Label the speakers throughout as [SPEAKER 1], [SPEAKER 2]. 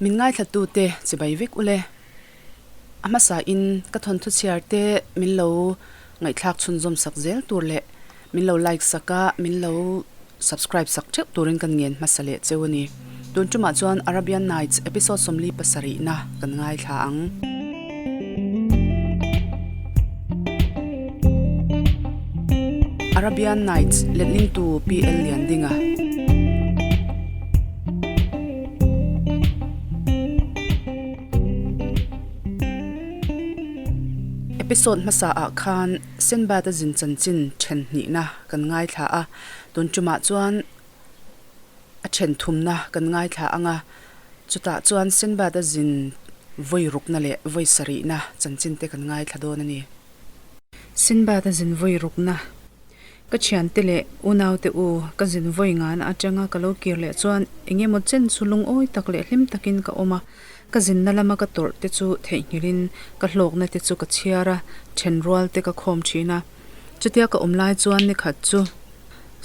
[SPEAKER 1] Min ngaithlatute chibai vek ule. A hmasain ka thawnthu chhiar te min lo ngaihthlak chhunzawm sak zel tur leh min lo like sak a, min lo subscribe sak theuh turin kan ngen hmasa leh cheu a ni. Tun tumah chuan Arabian Nights episode 47 na kan ngaithla ang. Arabian Nights letlingtu PL Liandinga. Episode hmasa ah khan Sinbad a zin chanchin then hnihna kan ngaithla a, tun tumah chuan a then thumna kan ngaithla ang a, chutah chuan Sinbad a zin vawi rukna leh vawi sarihna chanchin te kan ngaithla dawn a ni. Sinbad a zin vawi rukna. Ka thiante leh unaute u ka zin vawi ngana atanga ka lo kir leh chuan eng emaw chen chu lungawi tak leh hlim takin ka awm a, ka zinna lama ka tawrh te chu theihnghilhin ka hlawkna te chu ka chhiar a, thenrual te ka khawm thin a. Chutia ka awm lai chuan nikhat chu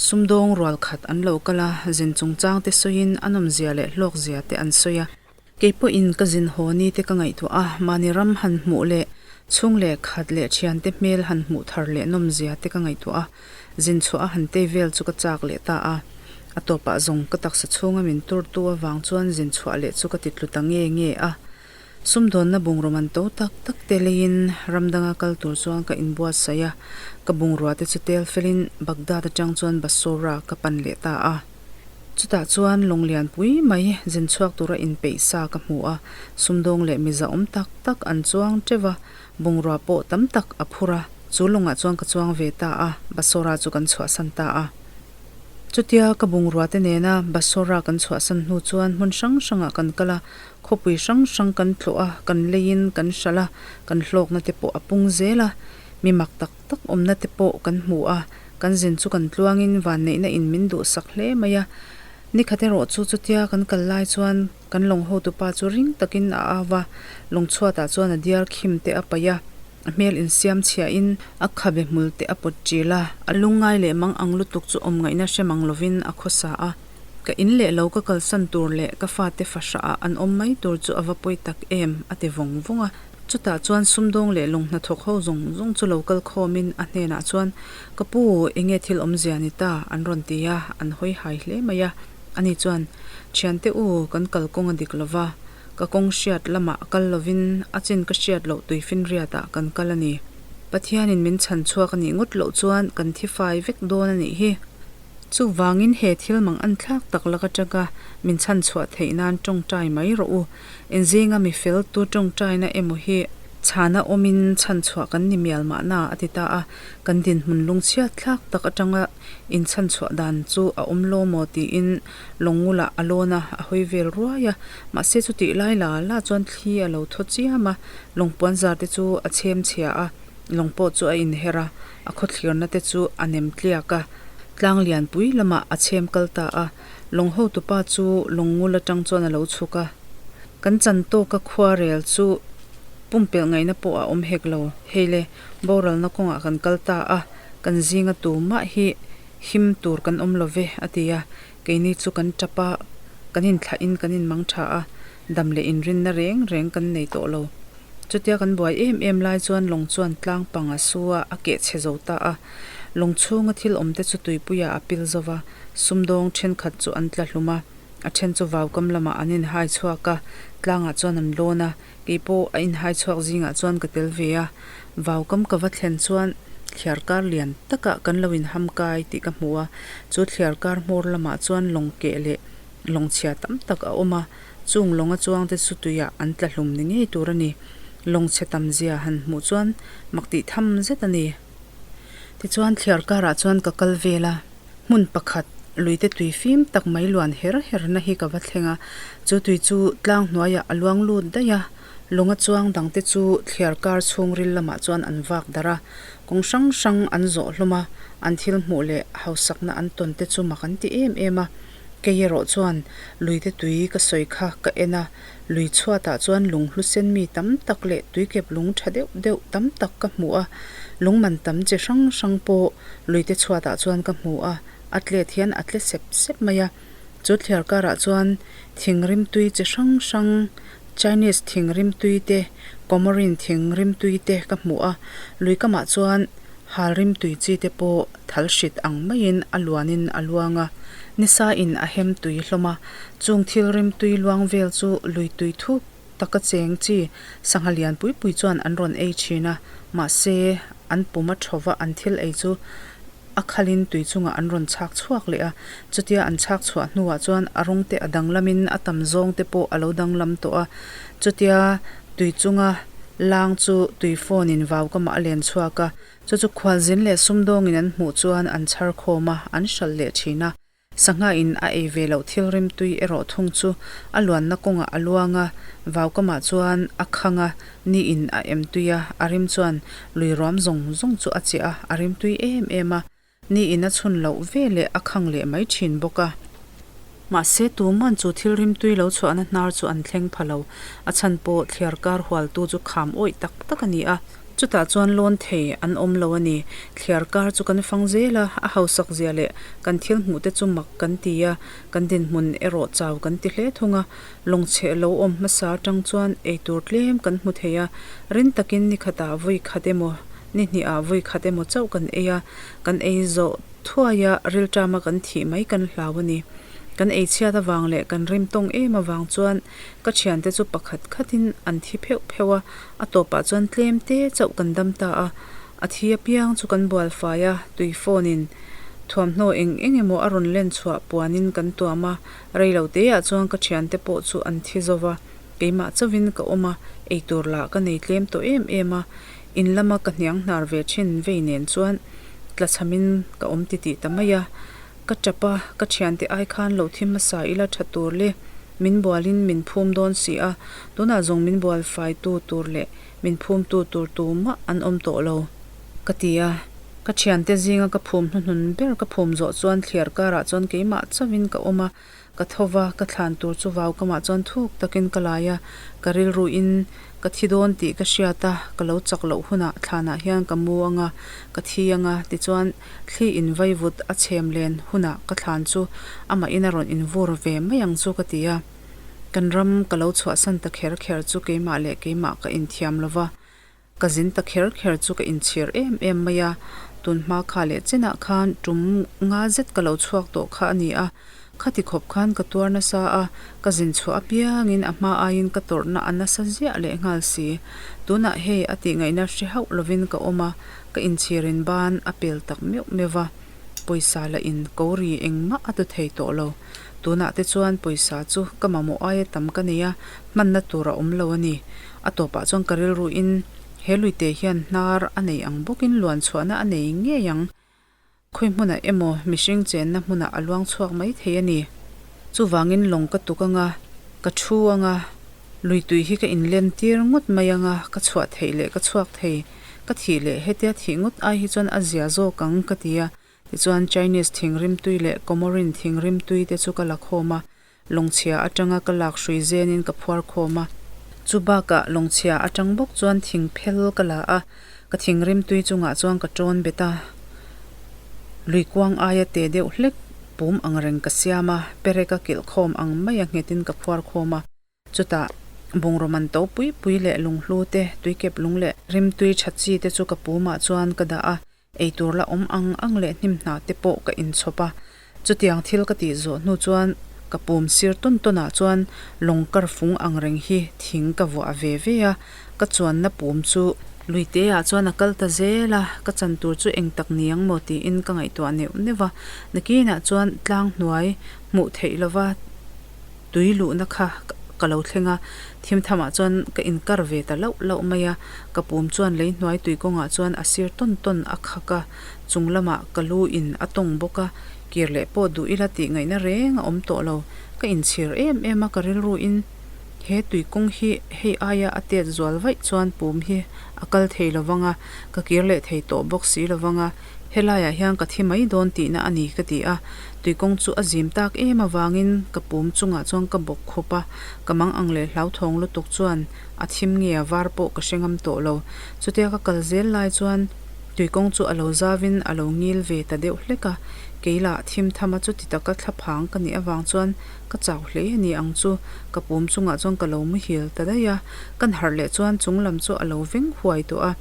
[SPEAKER 1] sumdawng rual khat an lo kal a, zin chungchang te sawiin a nawmzia leh hlawkzia te an sawi a. Kei pawhin ka zin haw ni te ka ngaihtuah a, mahni ram han hmuh leh chhung leh khat leh thiante hmel han hmuh thar leh nawmzia te ka ngaihtuah a, zin chhuah a han tei vel chu ka chak leh ta a. A tawpah zawng ka taksa chhunga min turtu avang chuan zin chhuah leh chu ka ti tlu ta nge nge a. Sumdawnna bungraw man to tak tak te leiin ram danga kal tur chuan ka inbuatsaih a, ka bungrua te chu tel felin Baghdad atang chuan Basora ka pan leh ta a. Chutah chuan lawng lian pui mai zin chhuak tura inpeih sa ka hmu a, sumdawng leh miza awm tak tak an chuang teuh a, bungrua pawh tam tak a phur a, chu lawngah chuan ka chuang ve ta a, Basora chu kan chhuahsan ta a. Chutia ka bungrua te nena Basora kan chhuahsan hnu chuan hmun hrang hrangah kan kal a, khawpui hrang hrang kan tlawh a, kan leiin kan hralh a, kan hlawkna te pawh a pung zel a, mi mak tak tak awmna te pawh kan hmu a, Kan zin chu kan tluangin vanneihna in min duhsak hle mai a. Nikhat erawh chu chutia kan kal lai chuan kan lawng hotupa chu ring takin a au va, lawng chhuatah chuan a diar khim te a paih a, a hmel insiam chhiahin a khabe hmul te a pawt ṭil a, a lungngai leh mang ang lutuk chu awm ngaihna hre mang lovin a khawsa a. Ka in leh lo ka kalsan tur leh ka fate fahrah ah an awm mai tur chu a va pawi tak em, a ti vawng vawng a. Chutah chuan sumdawng leh lawng hnathawk ho zawng zawng chu lo kal khawmin a hnenah chuan, Ka pu, enge thil awmzia ni ta? an rawn ti a, an hawi hai hle mai a. Ani chuan, Thiante u, kan kal kawng a dik lo va, ka kawng hriat lamah kal lovin a chin ka hriat loh tuifinriatah kan kal a ni. Pathianin min chhan chhuak a nih ngawt loh chuan kan thi fai vek dawn a nih hi. Chuvangin he thil mang an thlak tak lak atanga min chhan chhuah theih nan tawngtai mai rawh u. Inzinga mi fel tu tawngtaina emaw hi chhana awmin chhan chhuah kan ni mial mahna a ti ta a, kan dinhmun lungchhiat thlak tak atanga in chhan chhuah dan chu a awm lo maw tiin Lawngngula a lawn a, a hawi vel ruai a. Mahse chutih lai la la chuan thli a lo thaw chiam a, lawngpuan zar te chu a chhem chhia a, lawng pawh chu a inher a, a khawthlirna te chu a nem tliak a. Tlang lianpui lamah a chhem kal ta a, lawng hotupa chu lawng ngul atang chuan a lo chhuk a. Kan chan tawka khuarel chu pumpelh ngaihna pawh a awm hek lo. Hei le, boralna kawngah kan kal ta a, kan zinga tumah hi him tur kan awm lo ve, a ti a. Keini chu kan tap a, kan inthlahin kan inmang tha a, dam leh inrinna reng reng kan nei tawh lo. Chutia kan buai em em lai chuan lawng chuan tlang pang a su a, a keh chhe zo ta a. Lawng chhunga thil awm te chu tuipuiah a pil zo va, sumdawng thenkhat chu an tla hlum a, a then chu vaukam lamah an inhai chhuak a, tlangah chuan an lawn a, kei pawh a inhai chhuak zingah chuan ka tel ve a. Vaukam ka va thlen chuan thliar kar lian takah kan lo inham kai tih ka hmu a, chu thliar kar hmawr lamah chuan lawng keh leh lawng chhia tam tak a awm a. Chung lawnga chuangte chu tuiah an tla hlum ni ngei tur a ni. Lawng chhe tam zia han hmuh chuan mak tih tham zet a ni. Tichuan thliar karah chuan ka kal vel a, hmun pakhat luite tui fim tak mai luan her herna hi ka va thleng a, chu tui chu tlang hnuaiah a luang lut daih a, lawnga chuang dangte chu thliar kar chhungril lamah chuan an vak darh a, kawng hrang hrang an zawh hlawm a, an thil hmuh leh hausakna an tawn te chu mak an ti em em a. Kei erawh chuan luite tui ka sawi kha ka en a, lui chhuatah chuan lung hlu sen mi tam tak leh tuikep lung tha deuh deuh tam tak ka hmu a, lung man tam chi hrang hrang pawh luite chhuatah chuan ka hmu a, a tlet hian a tle sep sep mai a. Chu thliar karah chuan thing rimtui chi hrang hrang Chinese thing rimtui te Comorin thing rimtui te ka hmu a, lui kamah chuan hal rimtui chi te pawh thal hrit ang maiin a luanin a luang a, nisa in a hem tui hlawm a, chung thil rimtui luang vel chu lui tui thuk taka cheng chi sangha lian pui pui chuan an rawn ei thin a, mahse an pum a thova an thil ei chu a khalin tui chungah an rawn chhak chhuak leh a, chutia an chhak chhuah hnuah chuan a rawng te a danglamin a tam zawng te pawh a lo danglam tawh a, chutia tui chunga lang chu tui phone in vau kamah a len chhuak a, chu chu khualzin leh sumdawngin an hmuh chuan an chhar khawm a, an hralh leh thin a. Sangha in a ei ve loh thil rimtui erawh thung chu a luanna kawngah a luang a, vaukamah chuan a khang a, ni in a em tui a, a rim chuan lui ruam zawng zawng chu a chiah a, a rimtui em em a, ni in a chhun loh ve leh a khang leh mai thin bawk a. Mahse tuman chu thil rimtui lo chhuahna hnar chu an thleng pha lo, a chhan pawh thliar kar hualtu chu kham awih tak tak a ni a. Chutah chuan lawn thei an awm lo a ni. Thliar kar chu kan fang zel a, a hausak zia leh kan thil hmuh te chu mak kan ti a, kan dinhmun erawh chau kan ti hle thung a. Lawng chheh lo awm hmasa atang chuan eitur tlem kan hmu thei a, rin takin ni khatah vawi khat emaw, ni hnihah vawi khat emaw chauh kan ei a, kan ei zawh thuai a, rilṭama kan thih mai kan hlau a ni. Kan ei chhiat avang leh kan rim tawng em avang chuan ka thiante chu pakhat khatin an thi pheuh pheuh a, A tawpah chuan tlem te chauh kan dam ta a, a thi apiang chu kan bual fai a, tui phone in thuamhnaw eng eng emaw a rawn len chhuah puanin kan tuam a, rei lo teah chuan ka thiante pawh chu an thi zo va, keimah chauhin ka awm a, eitur lah ka nei tlem tawh em em a, in lama ka hniang hnar ve thin vei nen chuan tlachhamin ka awm titih ta mai a. Ka tap a, ka thiante ai khan lo thi hmasa ila tha tur le, min bualin min phum dawn si a, tunah zawng min bual faitu tur leh min phumtu tur tumah an awm tawh lo, ka ti a. Ka thiante zinga ka phum hnuhnun ber ka phum zawh chuan thliar karah chuan keimah chauhin ka awm a, Ka tho va, ka thlan tur chu vau kamah chuan thuk takin ka lai a, ka rilruin ka thi dawn tih ka hriat a, ka lo chak loh hunah thlanah hian ka mu ang a, ka thi ang a, tichuan thli in vaivut a chhem len hunah ka thlan chu amahin a rawn invur ve mai ang chu ka ti a. Kan ram ka lo chhuahsan ta kher kher chu keimah leh keimah ka inthiam lo va, Ka zin ta kher kher chu ka inchhir em em mai a, tun hma kha leh chenah khan tum nga zet ka lo chhuak tawh kha a ni a, khati khawp khan ka tuar nasa a, ka zin chhuah apiangin a hma aiin ka tawrhna a nasa ziah leh nghal si. Tunah hei a tihngaihna hre hauh lovin ka awm a, ka inchhirin ban a pel tak meuh meuh va, pawisa la in ko ri engmah a tu thei tawh lo. Tunah te chuan pawisa chu ka mamawh aia tam ka nei a, hmanna tur a awm lo a ni. A tawpah chuan ka rilruin he luite hian hnar a nei ang bawkin luan chhuahna a nei ngei ang. Khawi hmunah emaw mihring chenna hmunah a luang chhuak mai thei a ni. Chuvangin lawng ka tuk anga, ka thu anga, lui tui hi ka inlen tir ngawt mai anga, ka chhuah theih leh ka chhuak thei, ka thih leh hetia thih ngawt ai hi chuan a zia zawk ang ka ti a. Tichuan Chinese thingrimtui leh Comorin thingrimtui te chu ka la khawm a, Lawngchhia atanga ka lak hrui zenin ka phuar khawm a. Chu bakah lawngchhia atang bawk chuan thing phel ka la a, ka thing rimtui chungah chuan ka tawn bet a. Lui kuang aia te deuh hlek pum ang reng ka siam a, perek a kilh khawm ang maia nghetin ka phuar khawm a. Chutah bungraw man to pui pui leh lunghlu te, tuikep lung leh rimtui tha chi te chu ka pumah chuan ka dah a, Eitur la awm ang ang leh hnim hna te pawh ka inchhawp a, chutiang thil ka tih zawh hnu chuan ka pum sir tawn tawn ah chuan lawng kar fung ang reng hi thing ka vuah ve ve a, ka chuanna pum chu luite ah chuan a kal ta zel a, ka chan tur chu eng tak ni ang maw tiin ka ngaihtuah neuh neuh a, nakinah chuan tlang hnuai hmuh theih lova tui luhna kha ka lo thleng a, thim thamah chuan ka inkar ve ta lauh lauh mai a, ka pum chuan lei hnuai tui kawngah chuan a sir tawn tawn a khak a, chung lamah ka lu in a tawng bawk a, kir leh pawh duh ila tih ngaihna reng a awm tawh lo, ka inchhir em em a ka rilru in he tui kawng hi hei aia a tet zual vaih chuan pum hi a kal thei lo vang a, ka kir leh thei tawh bawk si lo vang a. Helaiah hian ka thi mai dawn tihna a ni ka ti a, tuikawng chu a zim tak em avangin ka pum chungah chuan ka bawk khup a, ka mang ang leh hlauthawng lutuk chuan a thim nge a var pawh ka hre ngam tawh lo. Chutia ka kal zel lai chuan Tuikawng chu a lo zavin a lo ngil ve ta deuh hlek a, kei lah thim thama chuti taka thlaphang ka nih avang chuan ka chau hle a ni ang chu. Ka pum chungah chuan ka lo muhil ta daih a, kan harh leh chuan chung lam chu a lo veng huai tawh a,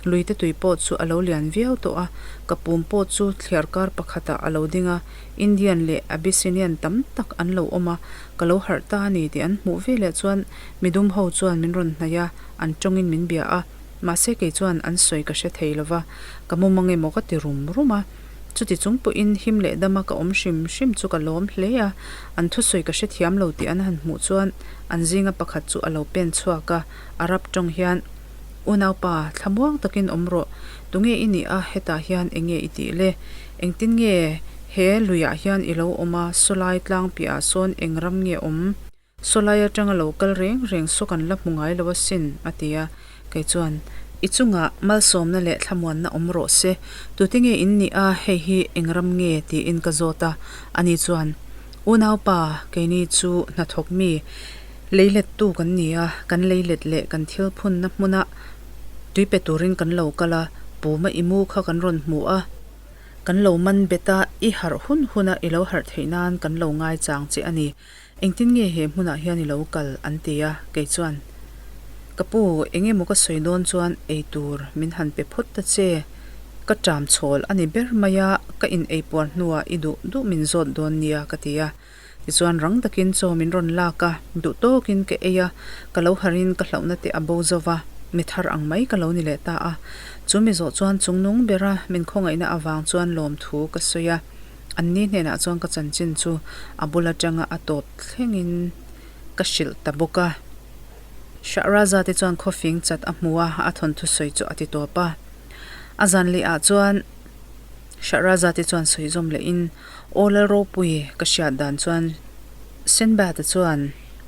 [SPEAKER 1] luite tui pawh chu a lo lian viau tawh a, ka pum pawh chu thliar kar pakhatah a lo ding a, Indian leh Abyssinian tam tak an lo awm a, ka lo harh ta a ni tih an hmuh veleh chuan midum ho chuan min rawn hnaih a, an tawngin min bia a. Mahse kei chuan an sawi ka hre thei lova, ka mu mang emaw ka ti rum rum a. Chuti chung pawhin him leh dama ka awm hrim hrim chu ka lawm hle a, an thusawi ka hrethiam lo tih an han hmuh chuan an zinga pakhat chu a lo pen chhuak a, Arab tawng hian, Unaupa, thlamuang takin awm rawh, tunge i nih a, hetah hian enge i tih le? Engtin nge he luiah hian i lo awm a, sawlai tlang piahah sawn eng ram nge awm? Sawlai atanga lo kal reng reng saw kan la hmu ngai lo asin, a ti a. Kei chuan, I chungah malsawmna leh thlamuanna awm rawh se. Tute nge in nih a, hei hi eng ram nge? tiin ka zawt a. Ani chuan, Unaupa, keini chu hnathawk mi, leilettu kan ni a, kan leilet leh kan thil phunna hmuna tui pe turin kan lo kal a, puma i mu kha kan rawn hmu a. Kan lo man bet a, i harh hun huna i lo harh theih nan kan lo ngaichang che a ni. Engtin nge he hmunah hian i lo kal? an ti a, kei chuan, Ka pu, eng emaw ka sawi dawn chuan ei tur min han pe phawt ta che, ka ṭam chhawl a ni ber mai a, ka in ei puar hnuah i duh duh min zawt dawn nia ka ti a. Tichuan rang takin chaw min rawn lak a, duh tawkin ka ei a, ka lo harin ka hlauhna te a bo zo va, mi thar ang mai ka lo ni leh ta a. Chu mi zawh chuan chungnung bera min khawngaihna avang chuan lawmthu ka sawi a. Anni hnenah chuan ka chanchin chu a bul atanga a tawp thlengin ka hrilh ta bawk a. Shahraza te chuan khawfing chat a hmu a, a thawnthu sawi chu a ti tawp a. A zan leh ah chuan Shahraza te chuan sawi zawm lehin, Aw Lalropui, ka hriat dan chuan Sinbad-a chuan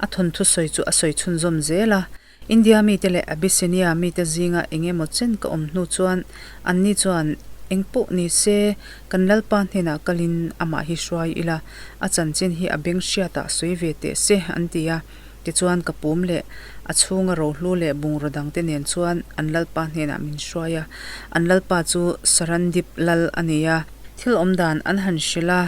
[SPEAKER 1] a thawnthu sawi chu a sawi chhunzawm zel a. India mite leh Abyssinia mite zinga eng emaw chen ka awm hnu chuan anni chuan eng pawh ni se kan Lalpa hnenah kalin amah hi hruai ila, a chanchin hi a beng hriatah sawi ve teh se an ti a. Tichuan ka pum leh a chhunga rohlu leh bungraw dangte nen chuan an Lalpa hnenah min hruai a. An Lalpa chu Sarandip lal a ni a. Thil awmdan an han hrilh a.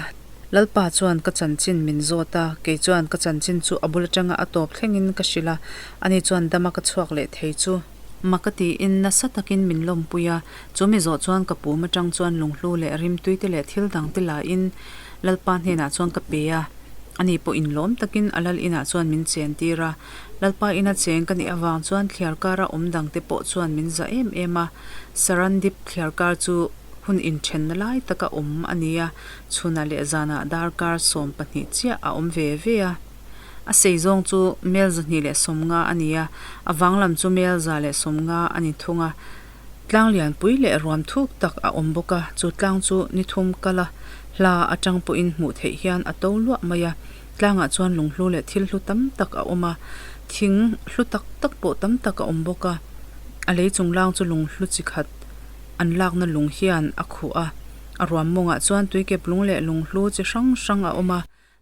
[SPEAKER 1] Lalpa chuan ka chanchin min zawt a, kei chuan ka chanchin chu a bul atanga a tawp thlengin ka hrilh a, ani chuan dama ka chhuak leh thei chu. Mak a tiin nasa takin min lawmpui a, chu mi zawh chuan ka pum atang chuan lunghlu leh rimtuite leh thil dangte lain Lalpa hnenah chuan ka pe a, ani pawh inlawm takin a lal inah chuan min chentir a. Lalpa ina cheng ka nih avang chuan thliarkara awm dangte pawh chuan min za em em a, Sarandip thliarkar chu hun inthenna lai taka awm a ni a, Chhunah leh zanah darkar 12 chiah a awm ve ve a. A sei zawng chu mel 250 a ni a, a vang lam chu mel 150 a ni thung a. Tlang lianpui leh ruam thuk tak a awm bawk a, chu tlang chu ni thum kal a, hla atang pawhin hmuh theih hian a to luah mai a. Tlangah chuan lunghlu leh thil hlu tam tak a awm a, thing hlu tak tak pawh tam tak a awm bawk a. A lei chunglang chu lunghlu chi khat an lakna lung hian a khuh a. A ruam mawngah chuan tuikep lung leh lunghlu chi hrang hrang a awm a,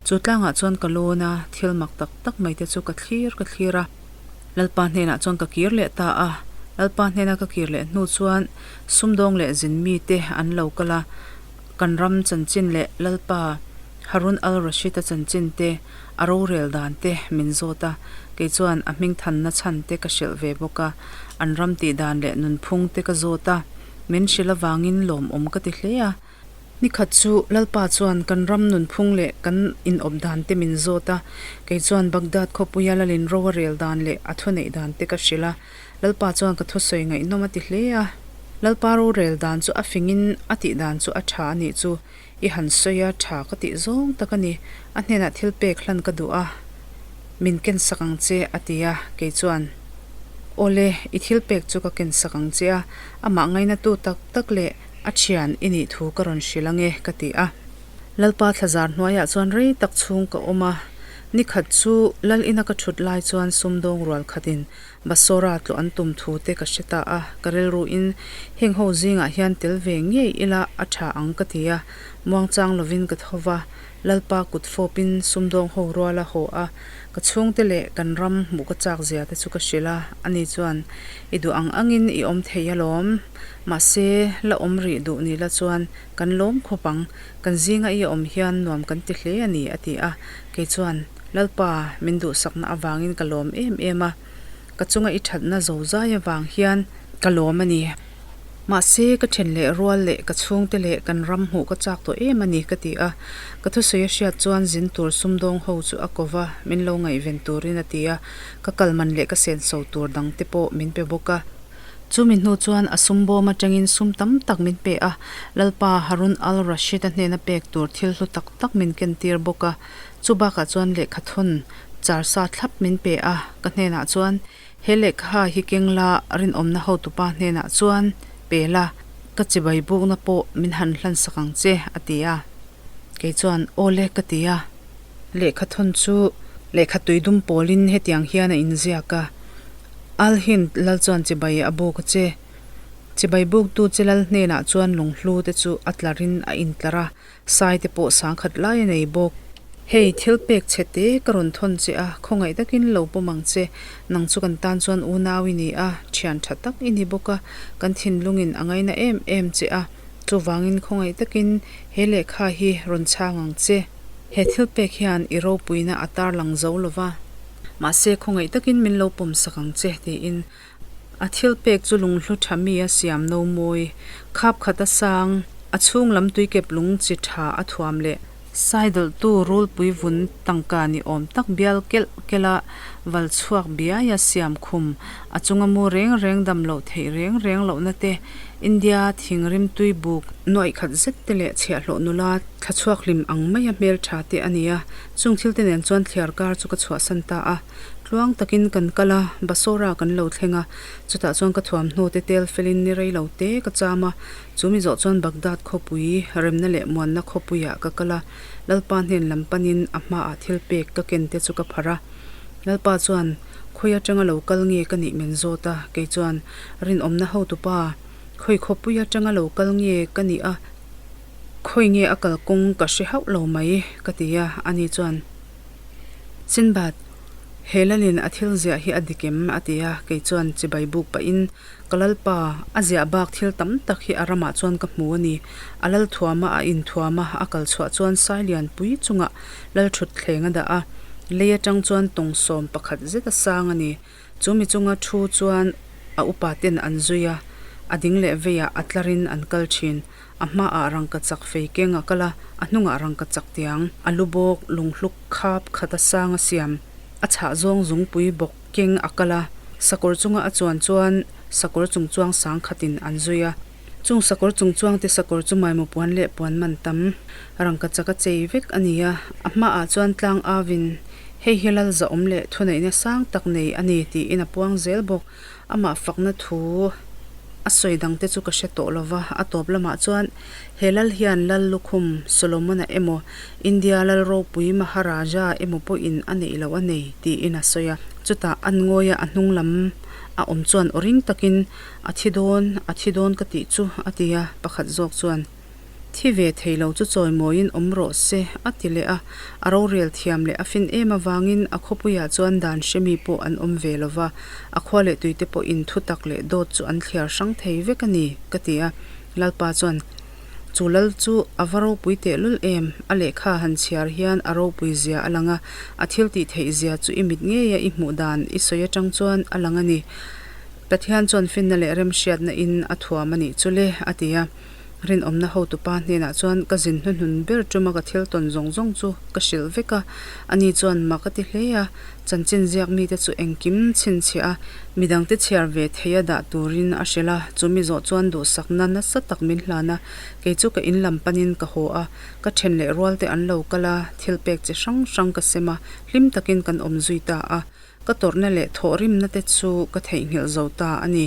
[SPEAKER 1] chu tlangah chuan ka lawn a, thil mak tak tak mai te chu ka thlir ka thlir a. Lalpa hnenah chuan ka kir leh ta a, Lalpa hnena ka kir leh hnu chuan sumdawng leh zin mite an lo kal a, kan ram chanchin leh Lalpa Harun al-Rashid-a chanchin te, a rorel dan te min zawt a, kei chuan a hmingthanna chhan te ka hrilh ve bawk a, an ram tih dan leh nunphung te ka zawt a. Min hrilh avangin lawmawm ka ti hle a. Nikhat chu Lalpa chuan kan ram nunphung leh kan inawp dan te min zawt a, kei chuan Baghdad khawpuia Lalin ro a rel dan leh a thuneih dan te ka hrilh a. Lalpa chuan ka thusawi ngaihnawm a ti hle a. Lalpa rorel dan chu a fingin a tih dan chu a tha a nih chu i han sawi a, tha ka tih zawng tak a ni. A hnenah thil pek hlan ka duh a, min ken sak ang che a ti a, kei chuan, Awle, i thil pek chu ka ken sak ang che a, amah ngainatu tak tak leh a thian i nih thu ka rawn hrilh ange ka ti a. Lalpa thlazar hnuaiah chuan rei tak chhung ka awm a, nikhat chu lal ina ka thut lai chuan sumdawng rual khatin Basora tlawh an tum thu te ka hre ta a, ka rilruin heng ho zingah hian tel ve ngei ila a tha ang ka ti a, muangchang lovin ka tho va. Lalpa kut fawpin sumdawng ho rual a haw a, ka chhungte leh kan ram hmuh ka chak zia te chu ka hrilh a, ani chuan, I duh ang angin i awm thei alawm, mahse la awm rih duh ni la chuan kan lawm khawp ang, kan zinga i awm hian nuam kan ti hle a ni, a ti a. Kei chuan, Lalpa, min duhsakna avangin ka lawm em em a, ka chunga i thatna zozai avang hian ka lawm a ni. Mahse, ka then leh rual leh ka chhungte leh kan ram hmuh ka chak tawh em a ni, ka ti a. Ka thusawi a hriat chuan zin tur sumdawng ho chu a ko va, min lo ngaihven turin a ti a. Ka kal man leh ka senso tur dang te pawh min pe bawk a. Chumi hnu chuan a sum bawm atangin sum tam tak min pe a, Lalpa Harun al-Rashid-a hnena pek tur thil hlu tak tak min kentir bawk a. Chu bakah chuan lehkha thawn char sa thlap min pe a, ka hnenah chuan, He lehkha hi keng la rinawmna hotupa hnenah chuan pe la, ka chibai bukna pawh min han hlansak ang che, a ti a. Kei chuan, Aw le, ka ti a. Lehkha thawn chu lehkha tui dum pawlin hetiang hian a inziak a, Al Hind lal chuan chibai a buk a che. Chibai buktu che lal hnenah chuan lunghlu te chu a tlarin a intlar a, Sai te pawh sangkhat lai a nei bawk. Hei, thil pek che te ka rawn thawn che a, khawngaih takin lo pawm ang che. Nang chu kan tan chuan unau i ni a, thian tha tak i ni bawk a, kan thinlungin a ngaina em em che a, chuvangin khawngaih takin he lehkha hi rawn chhang ang che. He thil pek hian i ropuina a tarlang zo lo va, mahse khawngaih takin min lo pawm sak ang che, tiin A thil pek chu lunghlu tha mi a siam no mawi, khap khat a sang, a chhung lam tuikep lung chi tha a thuam leh saidawlhtu rulpui vun tangka ni awm tak bial kelh kelh a val chhuak biai a siam khum, a chunga mu reng reng dam loh theih reng reng lohna te, India thingrim tui buk nuaih khat zet te leh chhiahhlawh nula thla chhuak hlim ang maia hmeltha te a ni a, chung thil te nen chuan thliar kar chu ka chhuahsan ta a. Tluang takin kan kal a, Basora kan lo thleng a, chutah chuan ka thuamhnaw te tel felin ni rei lo te ka cham a, chu mi zawh chuan Baghdad khawpui, remna leh muanna khawpuiah ka kal a, Lalpa hnen lam panin a hmaah thil pek ka ken te chu ka pharh a. Lalpa chuan, Khawi atanga lo kal nge ka nih min zawt a, kei chuan, Rinawmna hotupa, khawi khawpui atanga lo kal nge ka nih a, khawi nge a kalkawng ka hre hauh lo mai, ka ti a, ani chuan, Sinbad, he lalin a thil ziah hi a dik em? a ti a, kei chuan chibai buk pahin, Ka lalpa, a ziah bak thil tam tak hi a ramah chuan ka hmu a ni. A lal thuama a inthuama a kal chhuah chuan Sailian pui chungah lalthutthleng a dah a, lei atang chuan tawng 11 zet a sang a ni. Chu mi chunga thu chuan a upa ten an zui a, a ding leh veiah a tlarin an kal thin. A hmaah rangkachak fei keng a kal a, a hnungah rangkachak tiang, a lu bawk, lunghluk khap khat a sang a siam. A chhah zawng zungpui bawk keng a kal a, sakawr chunga a chuan chuan sakawr chung chuang sang khatin an zui a. Chung sakawr chung chuangte sakawr chu maimaw puan leh puan man tam rangkachak a chei vek a ni a, a hmaah chuan tlang avin, Hei hi lal zahawm leh thuneihna sang tak nei a ni tiin a puang zel bawk. Amah fakna thu a sawi dangte chu ka hre tawh lo va, a tawp lamah chuan he lal hian Lal Lukhum Solomon-a emaw India Lal ropui Maharaja emaw pawhin a neih loh a nei tiin a sawi a. Chutah an ngawia a hnung lam a awm chuan aw ring takin A thi dawn, a thi dawn ka tih chu, a ti a, pakhat zawk chuan, Thi ve thei lo chu chawimawiin awm rawh se, a ti leh a. A rorel thiam leh a fin em avangin a khawpuiah chuan dan hre mi pawh an awm ve lo va, a khua leh tuite pawhin thutak leh dawt chu an thliar hrang thei vek a ni, ka ti a. Lalpa chuan, Chu lal chu a va ropui tehlul em? A lehkha han chhiar hian a ropui zia a lang a, a thil tih theih zia chu i mit ngeia i hmuh dan i sawi atang chuan a lang a ni. Pathian chuan finna leh remhriatna in a thuam a nih chu le, a ti a. Rinawmna hotupa hnenah chuan ka zin hnuhnun ber tuma ka thil tawn zawng zawng chu ka hrilh vek a. Ani chuan mak a ti hle a, chanchin ziak mite chu engkim chhinchhiah a, midangte chhiar ve theia dah turin a hrilh a. Chumi zawh chuan duhsakna nasa tak min hlan a, kei chu ka in lam panin ka haw a, ka then leh rualte an lo kal a, thil pek chi hrang hrang ka sem a, hlim takin kan awm zui ta a. Ka tawrhna leh thawhrimna te chu ka theihnghilh zo ta a ni.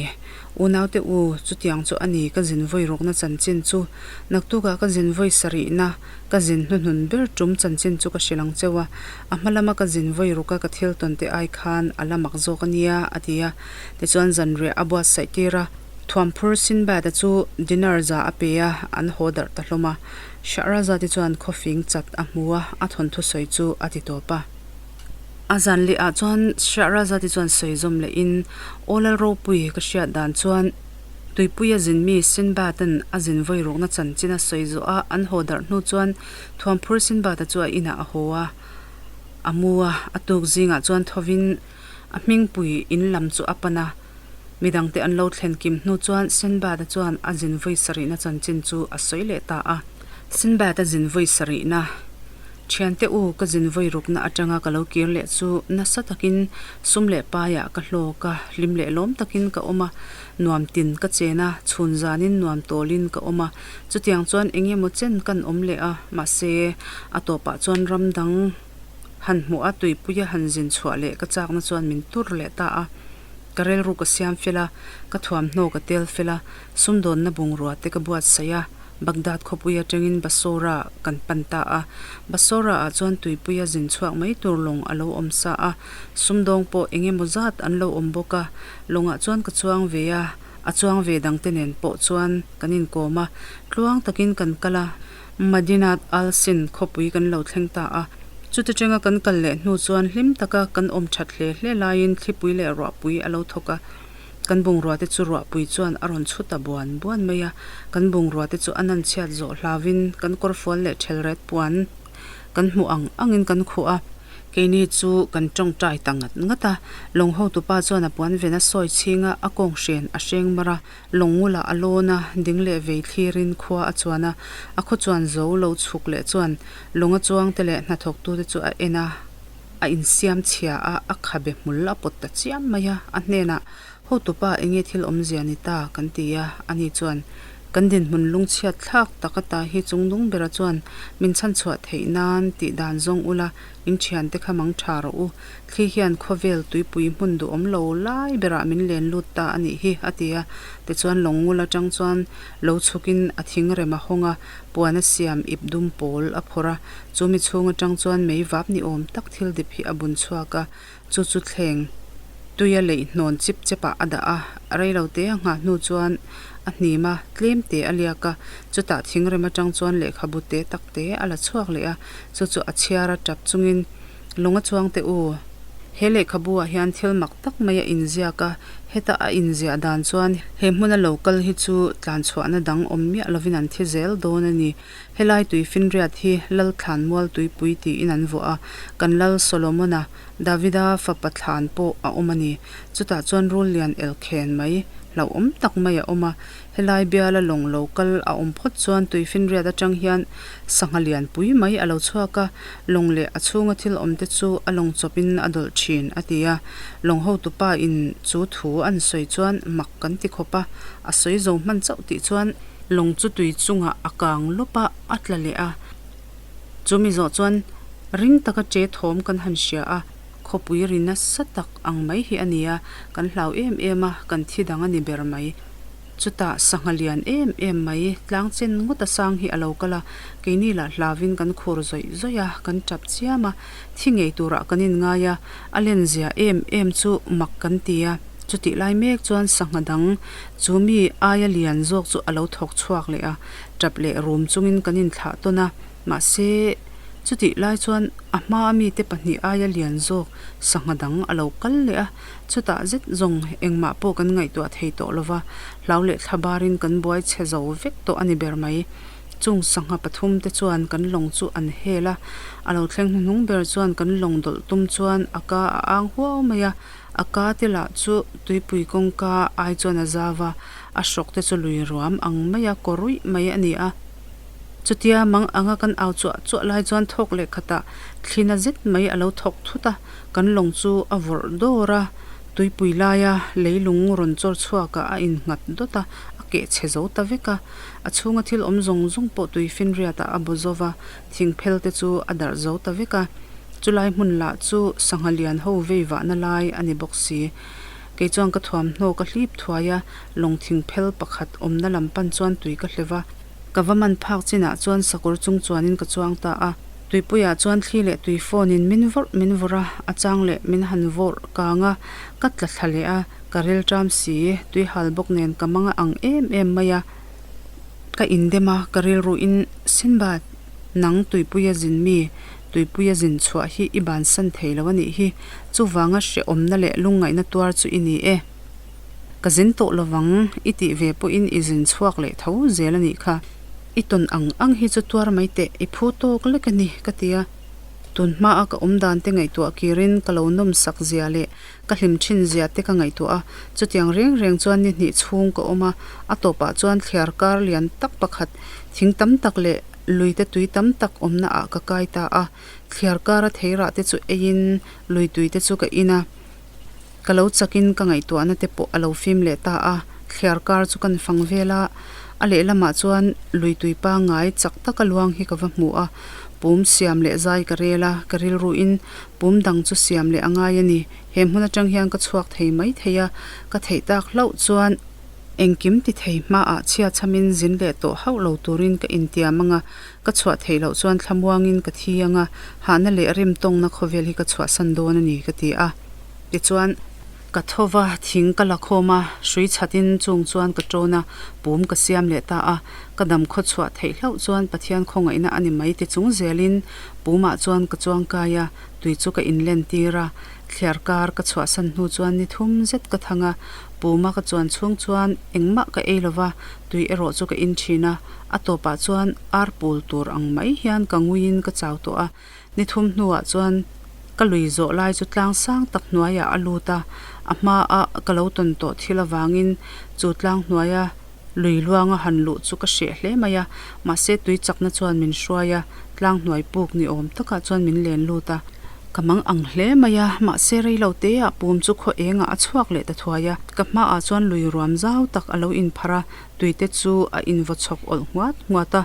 [SPEAKER 1] Unaute u, chutiang chu a ni ka zin vawi rukna chanchin chu. Naktukah ka zin vawi sarihna, ka zin hnuhnun ber tum chanchin chu ka hrilh ang cheu a. A hma lama ka zin vawi ruka ka thil tawn te ai khan a la mak zawk a nia, a ti a. Tichuan zanriah a buatsaih tir a. Thuamphur Sinbad-a chu dinar za a pe a, an haw darh ta hlawm a. Shahrazad-i chuan khawfing chat a hmu a, a thawnthu sawi chu a ti tawp a. A zan leh ah chuan Shahrazad-i chuan sawi zawm lehin, Aw Lal ropui, ka hriat dan chuan tuipuia zin mi Sinbad-a'n a zin vawi rukna chanchin a sawi zawh a, an haw darh hnu chuan Thuamphur Sinbad-a chu a inah a haw a, a mu a, a tuk zingah chuan thovin a hmingpui in lam chu a pan a. Midangte an lo thlen kim hnu chuan Sinbad-a chuan a zin vawi sarihna chanchin chu a sawi leh ta a. Sinbad-a zin vawi sarihna, Thiante u, ka zin vawi rukna atanga ka lo kir leh chu nasa takin sum leh paiah ka hlawk a, hlim leh lawm takin ka awm a, nuam tin ka chen a, chhun zanin nuam tawlin ka awm a. Chutiang chuan eng emaw chen kan awm leh a, mahse, a tawpah chuan ram dang han hmuh a, tuipuia han zin chhuah leh ka chakna chuan min tur leh ta a. Ka rilru ka siam fel a, ka thuamhnaw ka tel fel a, sumdawnna bungrua te ka buatsaih a, Baghdad khawpui atangin Basora kan pan ta a. Basora ah chuan tuipuia zin chhuak mai tur lawng a lo awm sa a, sumdawng pawh eng emaw zat an lo awm bawk a. Lawngah chuan ka chuang ve a, a chuang ve dangte nen pawh chuan kan inkawm a, tluang takin kan kal a. Madinat al-Sin khawpui kan lo thleng ta a. Chuti tanga kan kal leh hnu chuan hlim taka kan awm that hle hle laiin thlipui leh ruahpui a lo thawk a. Kan bungrua te chu ruahpui chuan a rawn chhut ta buan buan mai a. Kan bungrua te chu a nan chhiat zawh hlauvin kan kawrfual leh thelret puan kan hmuh ang angin kan khuh a. Keini chu kan tawngtai ta ngat ngat a. Lawng hotupa chuan a puan ven a sawi chhing a, a kawng hren a hreng mar a. Lawngngula a lawn a, ding leh vei thlirin khua a chuan a, a khaw chuan zo lo chhuk leh chuan lawnga chuangte leh hnathawktute chu a en a, a insiam chhia a, a khabe hmul a pawt ta chiam mai a, a hnenah, Hotupa enge thil awmzia ni ta? kan ti a, ani chuan, Kan dinhmun lungchhiat thlak tak ata hi chungnung bera chuan min chhanchhuah theih nan tih dan zawng ula, in thiante kha mang tha rawh u, Thli hian khawvel tuipui hmun duhawm lo lai berah min len lut ta a nih hi, a ti a. Tichuan lawngngul atang chuan lo chhukin a thing rem a hawng a, puan a siam ip dum pawl a phawrh a. Chu mi chhung atang chuan mei vap ni awm tak thil dip hi a bun chhuak a, chu chu thleng tuia leih hnawn chip chepah a dah a. Rei lo te a nghah hnu chuan a hnim a, tlem te a liak a. Chutah thing rem atang chuan lehkhabu te tak te a la chhuak leh a, chu chu a chhiar a tap chungin Lung a chuang teh u. He lehkhabu ah hian thil mak tak mai a inziak a, heta a inziah dan chuan he hmuna lo kal hi chu tlan chhuahna dang awm miah lovin an thi zel dawn a ni. Helai tui finriat hi Lal Thlan Mual Tuipui tiin an vuah a, kan Lal Solomon-a, Davida fapa thlan pawh a awm a ni. Chutah chuan rul lian elkhen mai, hlauhawm tak mai a awm a, Helai biala lawng lo kal a awm phawt chuan tuifinriat atang hian sangha lian pui mai a lo chhuak a, lawng leh a chhunga thil awm te chu a lawng chawpin a dawlh thin, a ti a. Lawng hotupa in chu thu an sawi chuan mak kan ti khawp a, a sawi zo hman chauh tih chuan lawng chu tui chungah a kang lawp a, a tla leh a. Chu mi zawh chuan ring taka che thawm kan han hria a, khawpui ri nasa tak ang mai hi a ni a, kan hlau em em a, kan thi dang a ni ber mai. Chutah sangha lian em em mai, tlang chen ngawt a sang hi a lo kal a, keini lah hlavin kan khur zawih zawih a, kan tap chiam a, thi ngei turah kan inngai a, a len zia em em chu mak kan ti a. Chutih lai mek chuan sangha dang chu mi aia lian zawk chu a lo thawk chhuak leh a, tap leh rum chungin kan inthlah tawn a, mahse chutih lai chuan a hmaa mite pahnih aia lian zawk sangha dang a lo kal leh a. Chutah zet zawng engmah pawh kan ngaihtuah thei tawh lo va, hlau leh thla barin kan buai chhe zo vek tawh a ni ber mai. Chung sangha pathum te chuan kan lawng chu an hel a, a lo thleng hnuhnung ber chuan kan lawng dawlh tum chuan a ka a ang huau mai a, a ka te lah chu tuipui kawngka ai chuan a zau va, a hrawk te chu lui ruam ang maia kaw ruih mai a ni a. Chutia mang anga kan au chuah chuah lai chuan thawk leh khatah thlina zet mai a lo thawk thut a, Kan lawng chu a vawrh dawr a, tuipui laia leilung rawn chawr chhuakah a innghat dawt a, a keh chhe zo ta vek a. A chhunga thil awm zawng zawng pawh tui finriatah a baw zo va, thingphel te chu a darh zo ta vek a. Chulai hmun lah chu sangha lian ho vei vahna lai a ni bawk si. Kei chuan ka thuamhnaw ka hlip thuai a, lawng thingphel pakhat awmna lam pan chuan tui ka hlev a. Ka va man phak chinah chuan sakawr chung chuanin ka chuang ta a. Tuipuiah chuan thli leh tui phone in min vawrh min vawrh a, a chang leh min han vawrh kang a, ka tla thla leh a, ka rilṭam si, tui hal bawk nen ka mang a ang em em mai a. Ka indem a, ka rilruin Sinbad, nang tuipuia zin mi, tuipuia zin chhuah hi i bansan thei lo a nih hi, chuvanga hrehawmna leh lungngaihna tuar chu i ni e. Ka zin tawh lovang i tih ve pawhin i zin chhuak leh tho zel a nih kha. I tawn ang ang hi chu tuar mai teh, i phu tawk lek a ni, ka ti a. Tun hmaa ka awm dan te ngaihtuah kirin ka lo nawm sak zia leh ka hlim thin zia te ka ngaihtuah a. Chutiang reng reng chuan ni hnih chhung ka awm a, a tawpah chuan thliar kar lian tak pakhat, thing tam tak leh lui te tui tam tak awmna ah ka kai ta a. Thliar kara theirah te chu eiin lui tui te chu ka in a. Ka lo chakin ka ngaihtuahna te pawh a lo fim leh ta a, thliar kar chu kan fang vel a, a lehlamah chuan lui tui pangngai chak taka luang hi ka va hmu a, pum siam leh zai ka rel a, ka rilruin pum dang chu siam leh a ngai a ni, he hmun atang hian ka chhuak thei mai thei a, ka theih tak hlauh chuan engkim ti thei hmaah chhia chhamin zin leh tawh hauh lo turin ka intiam ang a, ka chhuah theih loh chuan thlamuangin ka thi ang a, hahna leh rimtawngna khawvel hi ka chhuahsan dawn a ni ka ti a. Tichuan, ka tho va, thing ka la khawm a, hrui chhatin chung chuan ka ṭawn a, pum ka siam leh ta a. Ka dam khaw chhuah theih hlauh chuan Pathian khawngaihna a ni mai ti chung zelin pumah chuan ka chuang kai a, tui chu ka inlen tir a. Thliar kar ka chhuahsan hnu chuan ni thum zet ka thang a, puma ka chuan chhung chuan engmah ka ei lo va, tui erawh chu ka in ṭhin a. A tawpah chuan ar pul tur ang mai hian ka nguiin ka chau tawh a. Ni thum hnuah chuan ka lui zawh lai chu tlang sang tak hnuaiah a lut a, a hmaa ka lo tawn tawh thil avangin chu tlang hnuaia lui luanga han luh chu ka hreh hle mai a, mahse tui chakna chuan min hruai a, tlang hnuai puk ni awm takah chuan min len lut a. Ka mang ang hle mai a, mahse rei lo teah pum chu khaw engah a chhuak leh ta thuai a, ka hmaah chuan lui ruam zau tak a lo inpharh a, Tuite chu a invaw chhawk awlh nghuat nghuat a,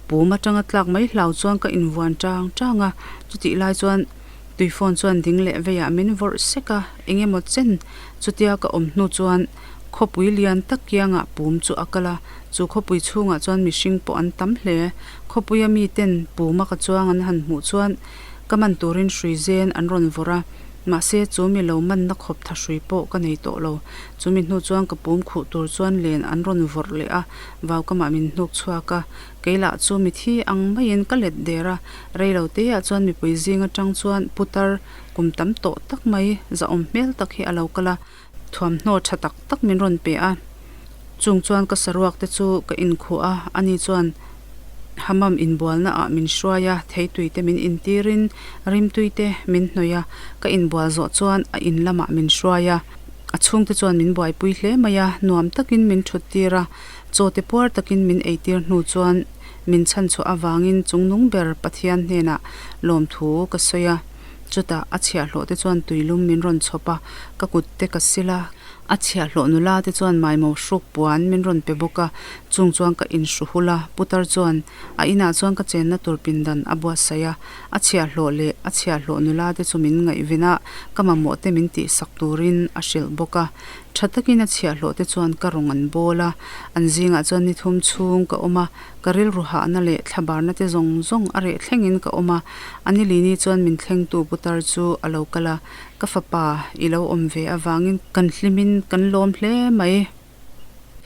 [SPEAKER 1] pum atanga tlak mai hlau chuan ka invuan tang tang a, chutih lai chuan tui phone chuan ding leh veiah min vawrh sek a, eng emaw chen chutia ka awm hnu chuan khawpui lian tak kiangah pum chu a kal a, chu khawpui chhungah chuan mihring pawh an tam hle. Khawpuia miten puma ka chuang an han hmuh chuan ka man turin hrui zen an rawn vawrh a. Mahse, chu mi lo manna khawp tha hrui pawh ka nei tawh lo. Chu mi hnu chuan ka pum khuh tur chuan len an rawn vawrh leh a, vaukamah min hnuk chhuak a. Kei lah chu mithi ang maiin ka let der a, rei lo teah chuan mipui zing atang chuan putar kum tam tawh tak mai zahawm hmel tak hi a lo kal a, thuamhnaw tha tak tak min rawn pe a. Chung chuan ka saruak te chu ka inkhuh a, ani chuan Hammam inbualna ah min hruai a, theitui te min intirin rimtui te min hnawih a, ka inbual zawh chuan a in lamah min hruai a, a chhungte chuan min buaipui hle mai a, nuam takin min thut tir a, chaw te puar takin min eitir hnu chuan min chhanchhuah avangin chungnung ber Pathian hnenah lawmthu ka sawi a, chutah a chhiahhlawh te chuan tuilum min rawn chhawp a, ka kut te ka sil a. A chhiahhlawh nula te chuan maimo hruk puan min rawn pe bawk a, chung chuan ka inhru hul a, putar chuan a inah chuan ka chenna tur pindan a buatsaih a, a chhiahhlawh leh a chhiahhlawh nula te chu min ngaihven a, ka mamawh te min tihsak turin a hrilh bawk a. Tha takin a chhiahhlawh te chuan ka rawng an bawl a, an zingah chuan ni thum chhung ka awm a, ka rilru hahna leh thlabarna te zawng zawng a reh thlengin ka awm a, a nilini chuan min thlengtu putar chu a lo kal a, Ka fapa i lo awm ve avangin kan hlimin kan lawm hle mai.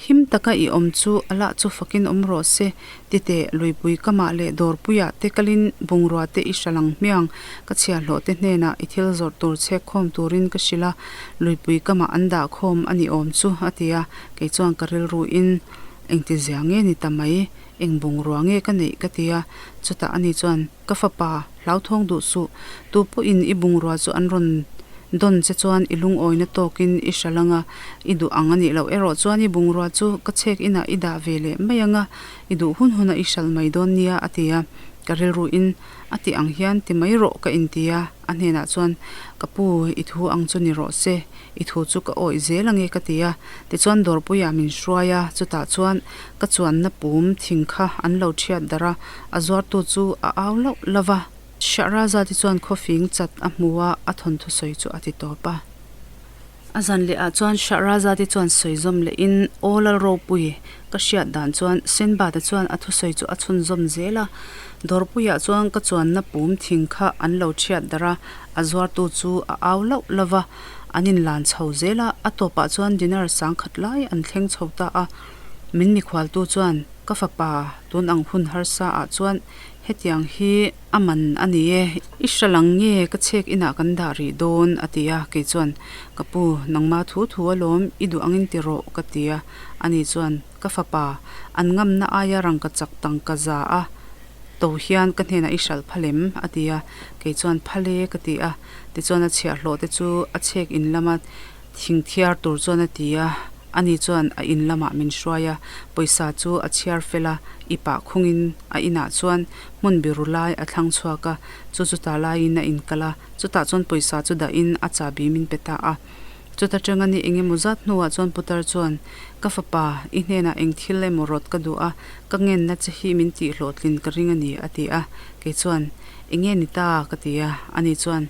[SPEAKER 1] Him taka i awm chu a lah chu fakin awm rawh se. Titeh, luipui kamah leh dawrpuiah te kalin bungrua te i hra lang hmiang. Ka chhiahhlawh te hnenah i thil zawrh tur chhek khawm turin ka hrilh a, luipui kamah an dah khawm a ni awm chu, a ti a. Kei chuan ka rilruin engtizia nge ni ta mai, eng bungrua nge ka neih ka ti a. Chutah ani chuan. Ka fapa, hlauthawng duh suh. Tu pawhin i bungrua chu an rawn dawn che chuan i lungawina tawkin i hral ang a, i duh ang a nih loh erawh chuan i bungrua chu ka chhek inah i dah ve leh mai ang a, i duh hun hunah i hral mai dawn nia, a ti a. Ka rilruin a tih ang hian ti mai rawh ka inti a, a hnenah chuan, Ka pu, i thu ang chu ni rawh se. I thu chu ka awih zel ange ka ti a, tichuan dawrpuiah min hruai a, chutah chuan ka chuanna pum thing kha an lo thiat darh a, a zuartu chu a au lauh lauh va. Shahrazad-i chuan khawfing chat a hmu a, a thawnthu sawi chu a ti tawp a. A zan leh ah chuan Shahrazad-i chuan sawi zawm lehin, Aw Lalropui, ka hriat dan chuan Sinbad-a chuan a thusawi chu a chhunzawm zel a. Dawrpuiah chuan ka chuanna pum thing kha an lo thiat darh a, a zuartu chu a au lauh lauh va, an inlan chho zel a, a tawpah chuan dinar sangkhat lai an thleng chho ta a. Min mikhualtu chuan, Ka fapa, tun ang hun harsa ah chuan hetiang hi a man a ni e, i hre lang nge ka chhek inah kan dah rih dawn? a ti a, kei chuan, Ka pu, nangma thu thu alawm, i duh angin ti rawh, ka ti a, ani chuan, Ka fapa, an ngamna aia rangka chak tangka za a to hian ka hnenah i hralh phal em? a ti a, kei chuan, Phal e, ka ti a, tichuan a chhiahhlawh te chu a chhek in lama thing thiar tur chuan a ti a, ani chuan a in lamah min hruai a, pawisa chu a chhiar fel a, i pah khungin a inah chuan hmun biru lai a thlang chhuak a, chu chuta laiin a inkal a, chutah chuan pawisa chu dahin a chahbi min pe ta a. Chuta tanga ni eng emaw zat hnuah chuan putar chuan, Ka fapa, i hnenah eng thil emaw rawt ka duh a, ka ngenna che hi min tih hlawhtlin ka ring a ni, a ti a. Kei chuan, Eng nge ni ta? ka ti a. Ani chuan,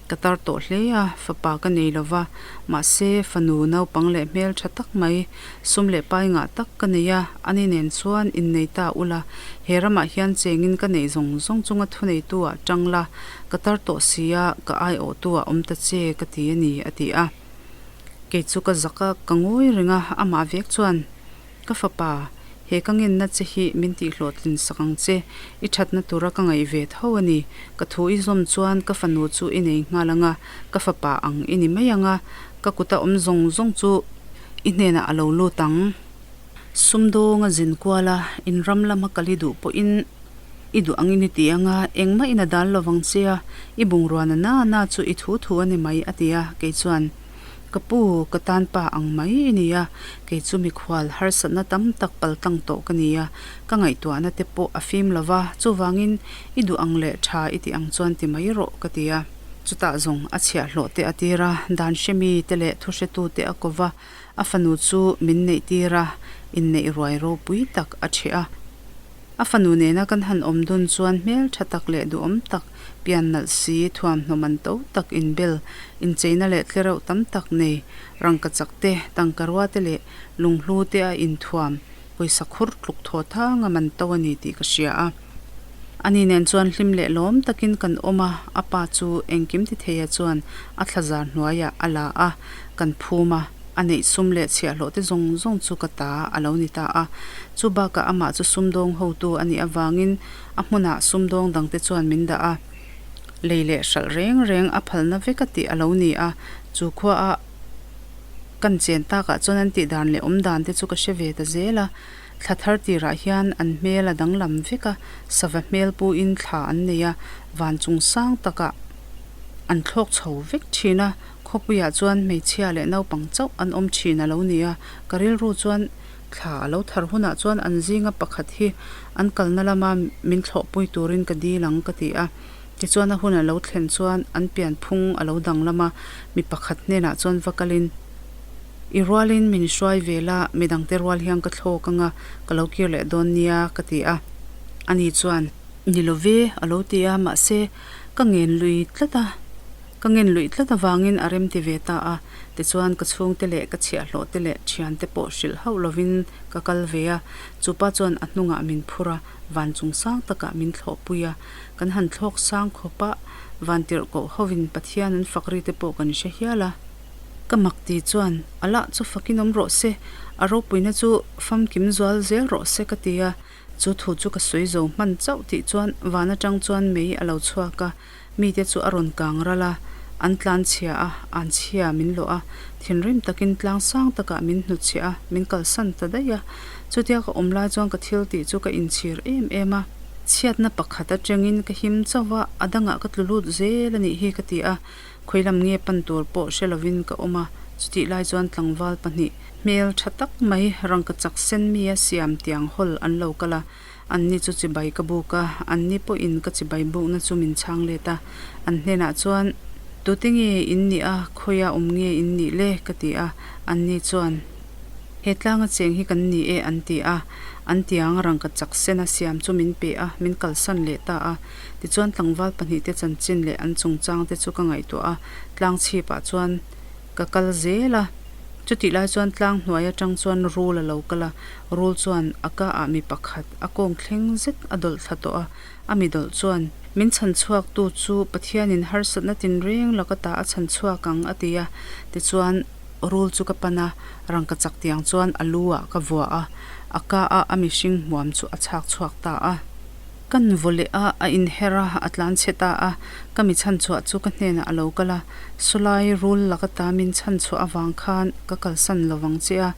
[SPEAKER 1] Ka tar tawh hle a, fapa ka nei lo va, mahse fanu naupang leh hmel tha tak mai, sum leh pai ngah tak ka nei a, ani nen chuan innei ta ula, he ramah hian chengin ka neih zawng zawng chunga thuneitu ah tang la, ka tar tawh si a, ka aiawhtu ah awm ta che ka ti a ni, a ti a. Kei chu ka zak a, ka ngawi reng a, amah vek chuan. Ka fapa, he ka ngenna che hi min tihhlawhtlin sak ang che, i thatna tura ka ngaih ve tho a ni. Ka thu i zawm chuan ka fanu chu i nei nghal ang a, ka fapa ang i ni mai ang a, ka kuta awm zawng zawng chu i hnenah a lo lut ang. Sumdawnga zin kual a, in ram lama kal i duh pawhin i duh angin i ti ang a, engmah in a dal lovang che a, i bungrua na na na chu i thu thu a ni mai, a ti a, kei chuan. Ka pu, ka tan pa ang mai i ni a, kei chu mikhual harsatna tam tak paltlang tawh ka ni a, ka ngaihtuahna te pawh a fim lo va, chuvangin i duh ang leh tha i tih ang chuan ti mai rawh ka ti a. Chutah zawng a chhiahhlawh te a tir a, dan hremi te leh thuhretu te a ko va, a fanu chu min neih tir a, inneih ruai ropui tak a ṭheh a. A fanu nena kan han awm dun chuan hmel tha tak leh duhawm tak, pian nalh si, thuamhnaw man to tak inbel, incheina leh tlereuh tam tak nei, rangkachak te, tangkarua te leh lunghlu te a inthuam, pawisa khur tluk thaw thanga man to a ni tih ka hria a. Ani nen chuan hlim leh lawm takin kan awm a, a pa chu engkim ti theia chuan a thlazar hnuaiah a la a, kan phum a. A neih sum leh chhiahhlawh te zawng zawng chu ka ta a lo ni ta a. Chu bakah amah chu sumdawng hotu a nih avangin a hmunah sumdawng dangte chuan min dah a. Lei leh hralh reng reng a phalna vek a tih a lo ni a. Chu khuaah kan chen takah chuan an tih dan leh awm dan te chu ka hre ve ta zel a. Thla thar tirah hian an hmel a danglam vek a, sava hmel puin thla an nei a, van chung sang takah an thlawk chho vek thin a. Khawpuiah chuan hmeichhia leh naupang chauh an awm thin a lo ni a, ka rilru chuan thla a lo thar hunah chuan an zinga pakhat hi an kalna lama min thlawhpui turin ka dil ang ka ti a. Tichuan a hun a lo thlen chuan an pianphung a lo danglam a, mi pakhat hnenah chuan va kalin, I rualin min hruai ve la, midangte rual hian ka thlawk anga ka lo kir leh dawn nia ka ti a. Ani chuan, Ni lo ve a lo ti a, mahse ka ngen lui tlat a. Ka ngen luih tlat avangin a remti ve ta a, tichuan ka chhungte leh ka chhiahhlawhte leh thiante pawh hrilh hauh lovin ka kal ve a, chupa chuan a hnungah min phur a, van chung sang takah min thlawhpui a, kan han thlawk sang khawp a, van tirhkoh hovin Pathian an fak ri te pawh kan hre hial a. Ka mak ti chuan, Allah chu fakin awm rawh se, a ropuina chu famkim zual zel rawh se ka ti a, chu thu chu ka sawi zo hman chauh tih chuan van atang chuan mei a lo chhuak a, Mite chu a rawn kang ral a, an tlan chhia a, an chhia min lawh a, thinrim takin tlang sang takah min hnutchhiah a, min kalsan ta daih a. Chutia ka awm lai chuan ka thil tih chu ka inchhir em em a, chhiatna pakhat atangin ka him chauh va, a dangah ka tlu lut zel a nih hi ka ti a, khawilam nge pan tur pawh hre lovin ka awm a, chutih lai chuan tlangval pahnih hmel tha tak mai rangkachak sen mi a siam tiang hawl an lo kal a. Anni chu chibai ka buk a, anni pawhin ka chibai bukna chu min chhang let a. An hnenah chuan, Tute nge in nih a, khawia awm nge in nih le? ka ti a. Anni chuan, He tlanga cheng hi kan ni e, an ti a. An tiang rangka chak sena siam chu min pe a, min kalsan leh ta a. Tichuan tlangval pahnihte chanchin leh an chungchangte chu ka ngaihtuah a, tlang chhipah chuan. Ka kal zel a, chutih lai chuan tlang hnuai atang chuan rul a lo kal a, rul chuan a ka ah mi pakhat a kawng thleng zet a dawlh thla tawh a, a mi dawlh chuan min chhan chhuak tu chu Pathianin harsatna tinreng laka ta a chhan chhuak ang a ti a, tichuan rul chu ka pan a, rangkachak tiang chuan a lu ah ka vua a, a ka a a mihring hmuam chu a chhak chhuak ta a. Kan vaw leh a, a inher a, a tlan chhe ta a. Ka mi chhanchhuah chu ka hnenah a lo kal a, Sawlai rul laka ta min chhanchhuah avang khan ka kalsan lo vang che a,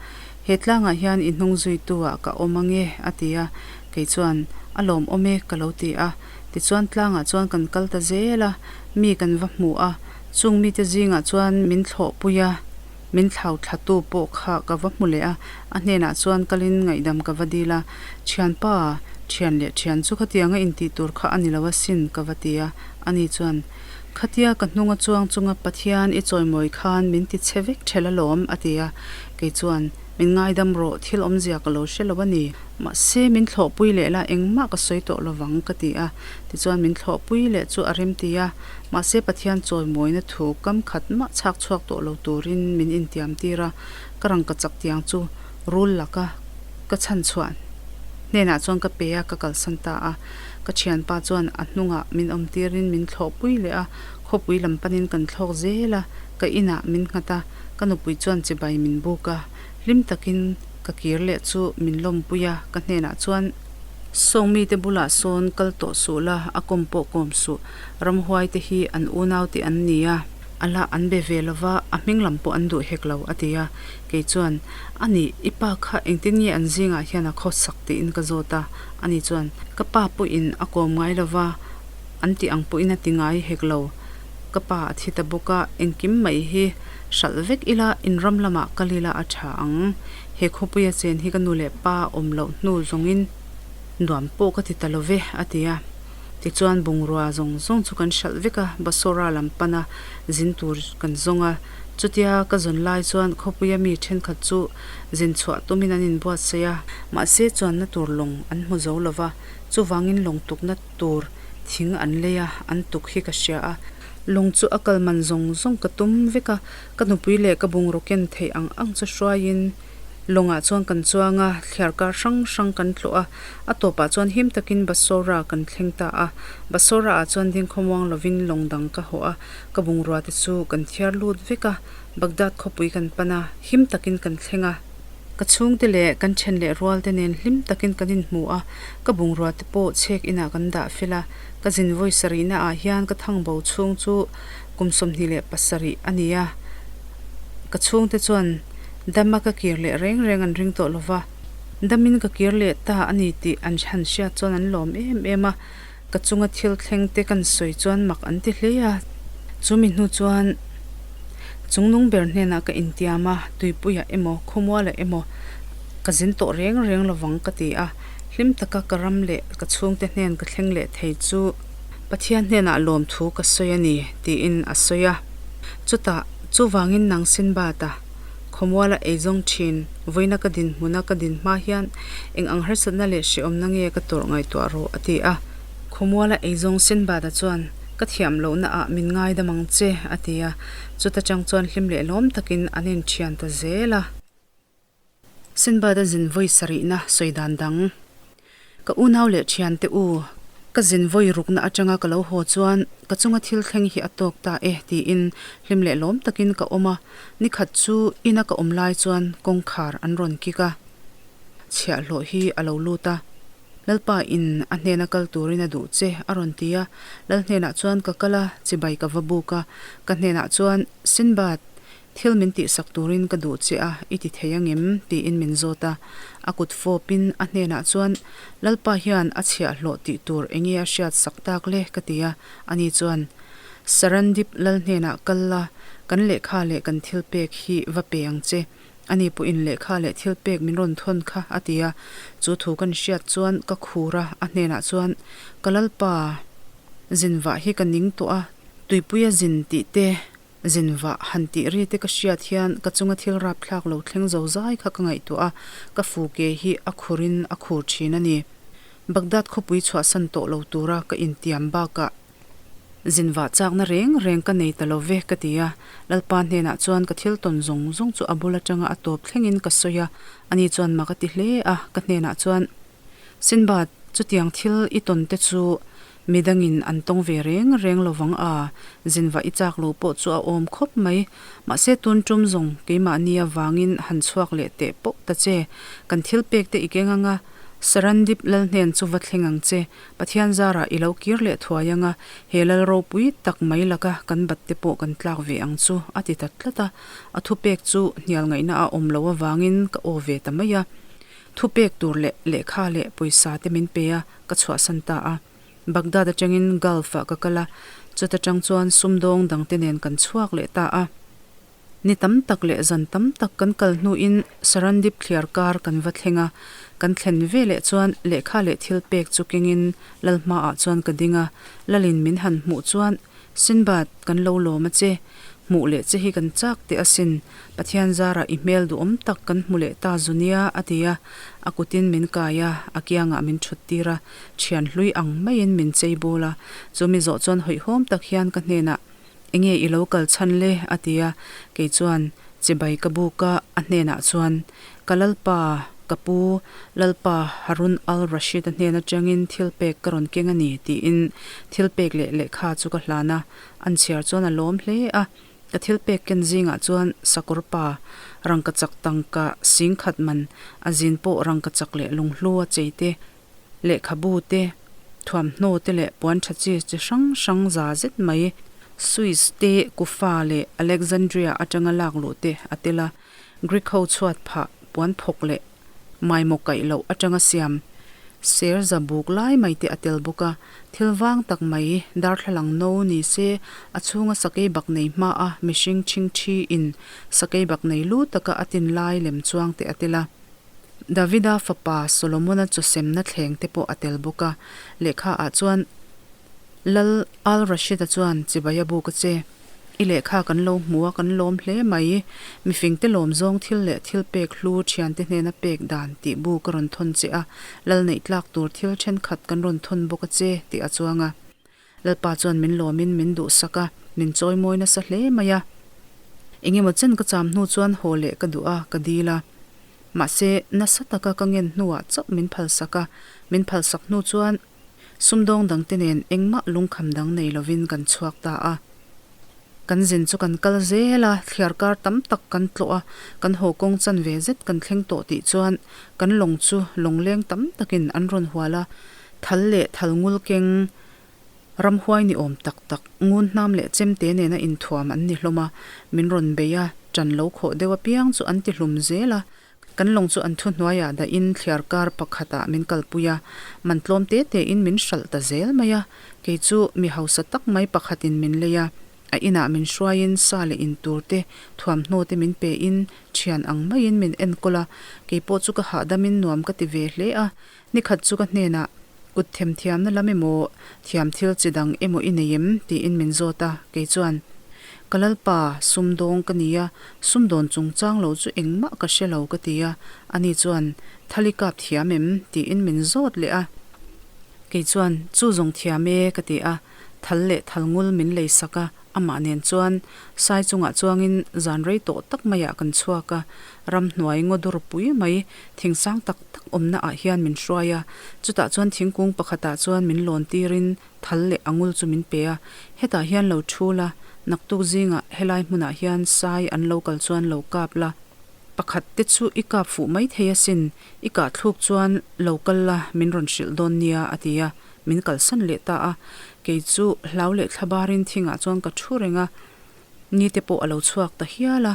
[SPEAKER 1] he tlangah hian i hnung zuitu ah ka awm ange, a ti a. Kei chuan, A lawmawm e, ka lo ti a. Tichuan tlangah chuan kan kal ta zel a, mi kan va hmu a, chung mite zingah chuan min thlawhpui a. Min thlau thlatu pawh kha ka va hmu leh a, a hnenah chuan kalin ngaihdam ka va dil a, Thianpa, thian leh thian chu khatianga intih tur kha a ni lo asin ka va ti a, ani chuan, Khatia ka hnunga chuang chunga Pathian i chawimawi khan min ti chhe vek ṭhel alawm a ti a, kei chuan, Min ngaidam rawh, thil awmzia ka lo hre lo a ni. Mahse, min thlawhpui leh la engmah ka sawi tawh lovang ka ti a, tichuan min thlawhpui leh chu a rem ti a, Mahse Pathian chawimawina thu kam khat mah chhak chhuak tawh lo turin min intiam tir a, ka rangka chak tiang chu rul laka ka chhan chhuah hnenah chuan ka pe a, ka kalsan ta a. Ka thianpa chuan a hnungah min awm tirin min thlawhpui leh a, khawpui lam panin kan thlawk zel a, ka inah min nghat a, ka nupui chuan chibai min buk a, hlim takin ka kir leh chu min lawmpui a, ka hnenah chuan. Sawng mite bulah sawn kal tawh suh la, a kawm pawh kawm suh. Ramhuai te hi an unau te an ni a, a lah an be ve lo va, a hming lam pawh an duh hek lo, a ti a. Kei chuan, A nih, i pa kha engtin nge an zingah hian a khawsak tiin ka zawt a. Ani chuan, Ka pa pawhin a kawm ngai lo va, an tih ang pawhin a ti ngai hek lo. Ka pa a thi ta bawk a, engkim mai hi hralh vek ila, in ram lamah kal ila a tha ang. He khawpuia chen hi ka nu leh pa awm loh hnu zawngin nuam pawh ka ti ta lo ve, a ti a. Tichuan bungrua zawng zawng chu kan hralh vek a, Basora lam pana zin tur kan zawng a. Chutia ka zawn lai chuan khawpuia mi thenkhat chu zin chhuah tumin an inbuatsaih a. Mahse chuanna tur lawng an hmu zo lo va, chuvangin lawng tukna tur thing an lei a, an tuk hi ka hria a. Lawng chu a kal man zawng zawng ka tum vek a, Ka nupui leh ka bungraw ken theih ang ang chu hruaiin lawngah chuan kan chuang a, thliarkar hrang hrang kan tlawh a, a tawpah chuan him takin Basora kan thleng ta a. Basora ah chuan ding khawmuang lovin lawng dang ka hawh a, ka bungrua te chu kan thiar lut vek a, Baghdad khawpui kan pan a, him takin kan thleng a. Ka chhungte leh kan then leh rual te nen hlim takin kan inhmu a, ka bungrua te pawh chhek inah kan dah fel a, ka zin vawi sarihna ah hian ka thangbo chhung chu Kum 27 a ni a, ka chhungte chuan dama ka kir leh reng reng an ring tawh lova, damin ka kir leh ta a ni tih an han hriat chuan an lawm em em a, ka chunga thil thleng te kan sawi chuan mak an ti hle a, chu mi hnu chuan chungnung ber hnenah ka intiam a, tuipuiah emaw khawmualah emaw ka zin tawh reng reng lovang ka ti a, hlim taka ka ram leh ka chhungte hnen ka thleng leh thei chu. Pathian hnenah lawmthu ka sawi a ni, tiin a sawi a. Chutah, chuvangin nang Sinbad-a, khawmuala eizawng thin, vawiina ka dinhmuna ka din hma hian eng ang harsatna leh hrehawmna nge ka tawrh ngaihtuah rawh, a ti a. Khawmuala eizawng Sinbad-a chuan, Ka thiam lohna ah min ngaidam ang che, a ti a. Chuta chang chuan hlim leh lawm takin an inthian ta zel a. Sinbad-a zin vawi sarihna sawi dan dang. Ka unau leh thiante u, ka zin vawi rukna atanga ka lo haw chuan ka chunga thil thleng hi a tawk ta e tiin hlim leh lawm takin ka awm a, nikhat chu ina ka awm lai chuan kawngkhar an rawn kik a, chhiahhlawh hi a lo lut a, Lalpa in a hnena kal turin a duh che a rawn ti a, Lal hnenah chuan ka kal a, chibai ka va buk a, ka hnenah chuan Sinbad, Thil min tihsak turin ka duh che a, i ti thei angem? tiin min zawt a. A kut fawpin a hnenah chuan, Lalpa hian a chhiahhlawh tih tur enge a hriat sak tak le? ka ti a. Ani chuan, Sarandip lal hnenah kal la, kan lehkha leh kan thil pek hi va pe ang che. Ani pawhin lehkha leh thil pek min rawn thawn kha, a ti a. Chu thu kan hriat chuan ka khur a, a hnenah chuan, Ka Lalpa, zin vah hi ka ning tawh a, tuipuia zin tih te, Zinvah han tih ri te ka hriat hian ka chunga thil rapthlak lo thleng zo zai kha ka ngaihtuah a, ka fu ke hi a khurin a khur thin a ni. Baghdad khawpui chhuahsan tawh lo tura ka intiam bakah Zin vah chakna reng reng ka nei ta lo ve ka ti a. Lalpa hnenah chuan ka thil tawn zawng zawng chu a bul atanga a tawp thlengin ka sawi a, ani chuan mak a ti hle a, ka hnenah chuan, Sinbad, chutiang thil i tawn te chu midangin an tawng ve reng reng lo vang a, zin vah i chak lo pawh chu a awm khawp mai. Mahse tun tum zawng keimahni avangin han chhuak leh teh poh ta che, kan thil pek te i keng anga Sarandip lal hnen chu va thleng ang che. Pathian zarah i lo kir leh thuai anga he lal ropui tak mai laka kan bat te pawh kan tlak ve ang chu, a ti ta tlat a. A thupek chu hnial ngaihna a awm loh avangin ka aw ve ta mai a. Thupek tur leh lehkha leh pawisa te min pe a, ka chhuahsan ta a. Baghdad atangin Gulf-ah ka kal a, chuta tang chuan sumdawng dangte nen kan chhuak leh ta a. Ni tam tak leh zan tam tak kan kal hnuin Sarandip thliar kar kan va thleng a, kan thlen ve leh chuan lehkha leh thil pek chu kengin Lal hmaah chuan ka ding a, Lalin min han hmuh chuan Sinbad kan lo lawm a che, hmuh leh che hi kan chak teh asin, Pathian zarah i hmel duhawm tak kan hmu leh ta zu nia a ti a, a kutin min kai a, a kiangah min thut tir a, thian hlui ang maiin min chei bawl a, chumi zawh chuan hawihhawm tak hian ka hnenah Enge i lo kal chhan le? a ti a, kei chuan chibai ka buk a, a hnenah chuan, Ka Lalpa, ka pu, Lalpa Harun al-Rashid-a hnen atangin thil pek ka rawn keng a ni, tiin thil pek leh lehkha chu ka hlan a, an chhiar chuan a lawm hle a. Ka thil pek ken zingah chuan sakawr pa, rangkachak tangka singkhat man, a zin pawh rangkachak leh lunghlu a chei te, Lehkhabu te, thuamhnaw te leh puan tha chi chi hrang hrang za zet mai Swiss te, Kufa leh Alexandria atanga lak luh te a tel a. Greek ho chhuat phah puan phawk leh maimaw kaih loh atanga siam ser za buk lai mai te a tel bawk a. Thil vang tak mai darthlalang no ni se a chhunga sakei bak nei hma a mihring chhingthi in sakei bak nei lu taka a tin lai lem chuang te a tel a. Davida fapa Solomona chawsemna thleng te pawh a tel bawk a, lehkha ah chuan Lal Al Rashid-a chuan chibai a buk a che. I lehkha kan lo hmu a, kan lawm hle mai. Mifingte lawm zawng thil leh thil pek hlu thiante hnena pek dan tih bu ka rawn thawn che a, Lal neih tlak tur thil thenkhat kan rawn thawn bawk a che tih a chuang a. Lalpa chuan min lawmin min duhsak a, min chawimawi nasa hle mai a. Engemaw chen ka cham hnu chuan haw leh ka duh a, ka dil a. Mahse, nasa taka ka ngen hnuah chauh min phalsak a, min phalsak hnu chuan sumdawng dangte nen engmah lungkham dang nei lovin kan chhuak ta a. Kan zin chu kan kal zel a, thliar kar tam tak kan tlawh a, kan haw kawng chan ve zet kan thleng tawh tih chuan kan lawng chu lawngleng tam takin an rawn hual a, thal leh thal ngul keng ramhuai ni awm tak tak, ngun hnam leh chemte nena inthuam an ni hlawm a, min rawn bei a, ṭan lo khawh deuh apiang chu an ti hlum zel a. Kan lawng chu an thuhnuaiah dahin thliar kar pakhatah min kalpui a, man tlawm te tein min hralh ta zel mai a. Kei chu mi hausa tak mai pakhatin min lei a, a inah min hruaiin sa leh in tur te, thuamhnaw te min pein thian ang maiin min enkawl a, kei pawh chu ka hahdamin nuam ka ti ve hle a. Nikhat chu ka hnenah, Kut themthiamna lam emaw, thiam thil chi dang emaw i nei em? tiin min zawt a, kei chuan, Ka Lalpa, sumdawng ka ni a, sumdawn chungchang lo chu engmah ka hre lo ka ti a, ani chuan, Thal i kap thiam em? tiin min zawt leh a. Kei chuan, Chu zawng thiam e ka ti a, thal leh thal ngul min lei sak a, amah nen chuan sai chungah chuangin zan rei tawh tak maiah kan chhuak a, ramhnuai ngaw dur pui mai thing sang tak tak awmna ah hian min hruai a, chutah chuan thingkung pakhatah chuan min lawn tirin thal leh a ngul chu min pe a, hetah hian lo thu la, naktuk zingah helai hmunah hian sai an lo kal chuan lo kap la, pakhat te chu i kap fuh mai thei asin, i kah thluk chuan lo kal la min rawn hrilh dawn nia a ti a, min kalsan leh ta a, kei chu hlau leh thlabarin thingah chuan ka thu reng a, Ni te pawh a lo chhuak ta hial a,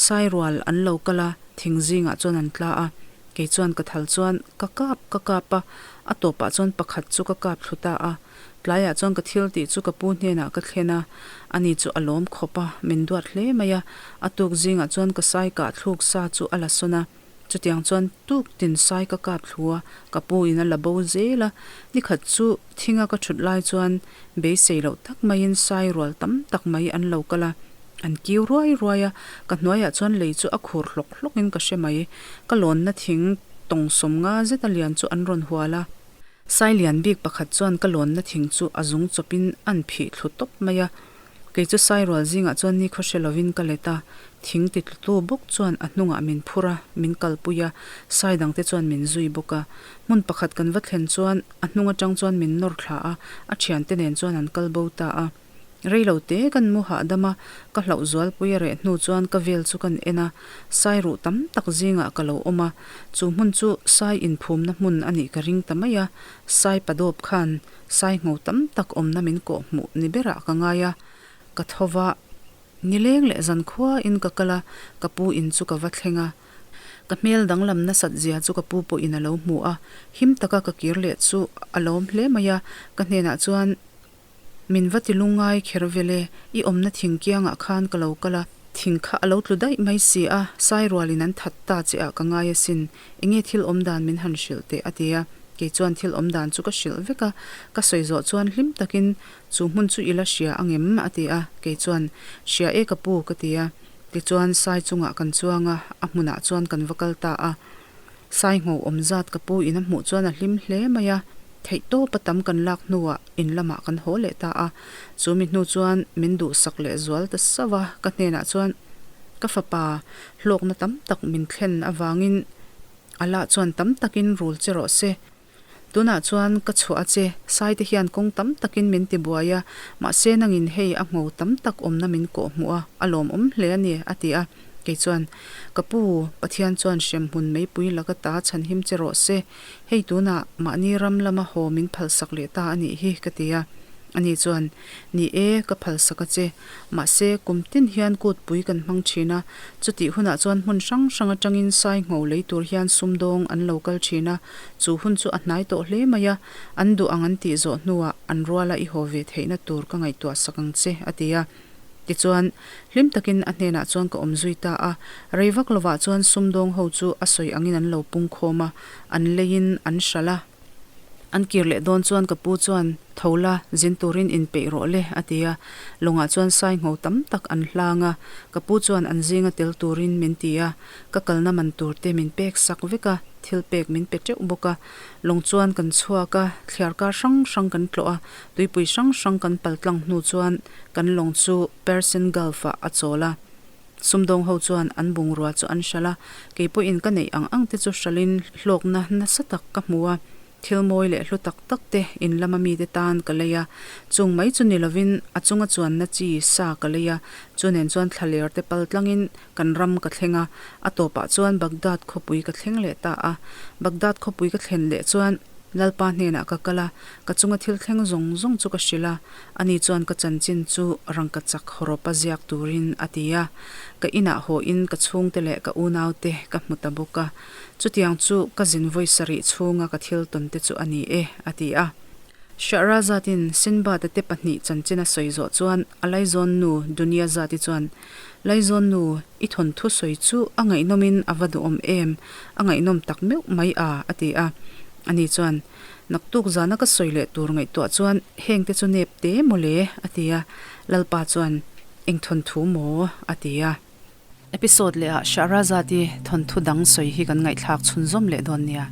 [SPEAKER 1] Sairual an lo kal a, thing zingah chuan an tla a, kei chuan ka thal chuan ka kap ka kap a, a tawpah chuan pakhat chu ka kap thlu ta a, tlaiah chuan ka thil tih chu ka pu hnenah ka thlen a, ani chu a lawm khawp a, min duat hle mai a, a tuk zingah chuan ka sai kah thluk sa chu a la sawn a. Chutiang chuan tuk tin sai ka kap thlu a, ka pu in a la bo zel a. Nikhat chu thinga ka thut lai chuan beisei loh tak maiin sai rual tam tak mai an lo kal a, an kiu ruai ruai a, ka hnuaiah chuan lei chu a khur hlawk hlawkin ka hre mai. Ka lawnna thing tawng sawmnga zeta lian chu an rawn hual a. Sai lian bik pakhat chuan ka lawnna thing chu a zung chawpin a'n phih thlu tawp mai a. Kei chu sai rual zingah chuan nikhaw hre lovin ka let a, thing ti tlutu bawk chuan a hnungah min phur a, min kalpui a, sai dangte chuan min zui bawk a. Hmun pakhat kan va thlen chuan a hnung atang chuan min nawr thla a, a thiante nen chuan an kal bo ta a. Rei lo te kan mu hahdam a, ka hlauh zualpui a reh hnu chuan ka vel chu kan en a, sai ruh tam tak zingah ka lo awm a, chu hmun chu sai inphumna hmun a nih ka ring ta mai a, sai padawp khan sai ngho tam tak awmna min kawh hmuh ni berah ka ngai a, ka tho va, nileng leh zankhua in ka kal a, ka pu in chu ka va thleng a, ka hmel danglam nasat zia chu ka pu pawhin a lo hmu a, him taka ka kir leh chu a lawm hle mai a, ka hnenah chuan. Min va ti lungngai kher vel e, i awmna thing kiangah khan ka lo kal a, thing kha a lo tlu daih mai si a, sai rualin an that ta che ah ka ngai asin, enge thil awm dan min han hrilh teh a ti a, kei chuan thil awm dan chu ka hrilh vek a, ka sawi zawh chuan hlim takin chu hmun chu i la hria angem a ti a, kei chuan hria e ka pu ka ti a, tichuan sai chungah kan chuang a, a hmunah chuan kan va kal ta a. Saingho awm zat ka pu in a hmuh chuan a hlim hle mai a, theihtawp a tam kan lak hnuah in lamah kan haw leh ta a. Chu mi hnu chuan min duhsak leh zual ta sauh a, ka hnenah chuan ka fapa hlawkna tam tak min thlen avangin Allah chuan tam takin rul che rawh se. Tunah chuan ka chhuah a che, Saite hian kawng tam takin min ti buai a, mahse nangin hei a ngho tam tak awmna min kawh hmuh a, a lawmawm hle a ni, a ti a. Kei chuan, Ka pu, Pathian chuan hremhmun meipui laka ta chhanhim che rawh se, hei tunah mahni ram lama haw min phalsak leh ta a nih hi, ka ti a. Ani chuan, Ni e, ka phalsak a che. Mahse, kum tin hian kutpui kan hmang thin a, chutih hunah chuan hmun hrang hrang atangin sai ngho lei tur hian sumdawng an lo kal thin a, chu hun chu a hnai tawh hle mai a, an duh ang an tih zawh hnuah an ruala i haw ve theihna tur ka ngaihtuah sak ang che, a ti a. Tichuan, hlim takin a hnenah chuan ka awm zui ta a, rei vak lovah chuan sumdawng ho chu a sawi angin an lo pung khawm a, an leiin an hralh a. An kir leh dawn chuan ka pu chuan, Tho la, zin turin inpeih rawh le, a ti a. Lawngah chuan sai ngho tam tak an hlang a, ka pu chuan an zinga tel turin min ti a, ka kalna man tur te min pek sak vek a, thil pek min pe teuh bawk a. Lawng chuan kan chhuak a, thliarkar hrang hrang kan tlawh a, tuipui hrang hrang kan pal tlang hnu chuan kan lawng chu Persian Gulf-ah a chawl a. Sumdawng ho chuan an bungrua chu an hralh a, kei pawhin ka neih ang ang te chu hralhin hlawkna nasa tak ka hmu a, thil mawi leh hlu tak tak te in lama mite tan ka lei a, chung mai chu ni lovin a chunga chuanna chi sa ka lei a, chu nen chuan thlaler te pal tlangin kan ram ka thleng a, a tawpah chuan Baghdad khawpui ka thleng leh ta a, Baghdad khawpui ka thlen leh chuan Lalpa hnenah ka kal a, ka chunga thil thleng zawng zawng chu ka hrilh a, ani chuan ka chanchin chu rangkachak hawrawpa ziak turin a ti a. Ka inah hawhin ka chhungte leh ka unaute ka hmu ta bawk a, chutiang chu ka zin vawi sarih chhunga ka thil tawn te chu a ni e, a ti a. Shahrazad-in Sinbad-a te pahnih chanchin a sawi zawh chuan a laizawn nu Dunyazad-i chuan, Laizawn nu, i thawnthu sawi chu a ngaihnawmin a va duhawm em, a ngaihnawm tak meuh mai a, a ti a. Ani chuan, Naktuk zana ka sawi leh tur ngaihtuah chuan hengte chu nep te maw le? a ti a. Lalpa chuan, Eng thawnthu maw? a ti a. Episode lehah Shahrazad-i thawnthu dang sawi hi kan ngaihthlak chhunzawm leh dawn nia.